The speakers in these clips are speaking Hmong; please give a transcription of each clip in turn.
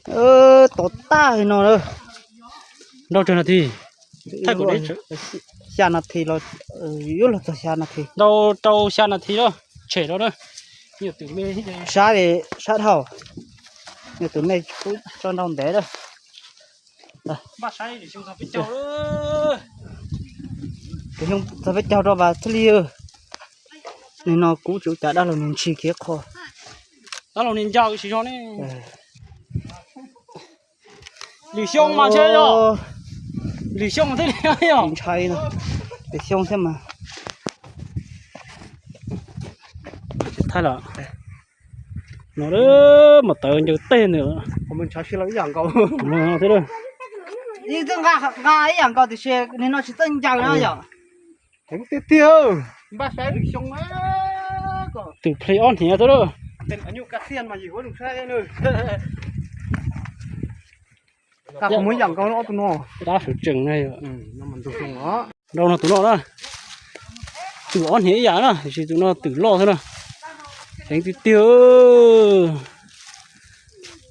Tom tag li no lawm. Nrau tsawg nas this? Thaij kuv deb tsawv. Xya nas this los, yuav luag txog xya nas this. Nrau rau xya nas this lawm, tshem rau na. Sab, sab dhau. Yog tus nej kuj tso nrau ntev lawm. Tus xyoo txog peb caug rau vas thiaj li. Nim no kuv tsuas cas dab laug niag ntshis khiav qho. Dab laug niag ncaws tsis zog ne. Lwm xyoo mas ntshe yog. Lwm xyoo thiaj li yog. Ntshai no. Lwm xyoo thiab mas. Thaij los. No mas tawv ncaws teg ntawm. Ib yam nkaus, nqa ib yam nkaus tiam sis nim no tsis txawj ncaws na yom. Heev tiag tiag. Twm plhe ob hniav xwb lawm. Dab sawv tsees na. Nrau no tus no na. Twm ob hniav ib yam na tiam sis tus no twm loj xwb na. Heev tiag tiag.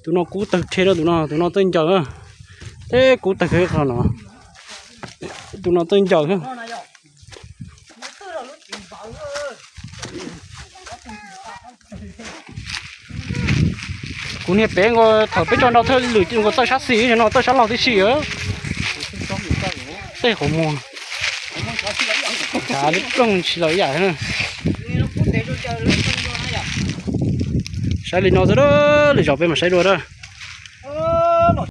Tus no kub tawg rhe rau tus no, tus no txawj ncaws na. Teb kub tawg qhov no. Tus no txawj ncaws. Kuv niag pem nkaus thaum peb tso nrau thawj lwm nkaus txawj sab xis, no txawj sab laug tib si. Tej qhov muag. Kav li plooj tsis los ib yam na. Saib li no xwb, lwm zaus peb mam saib dua na.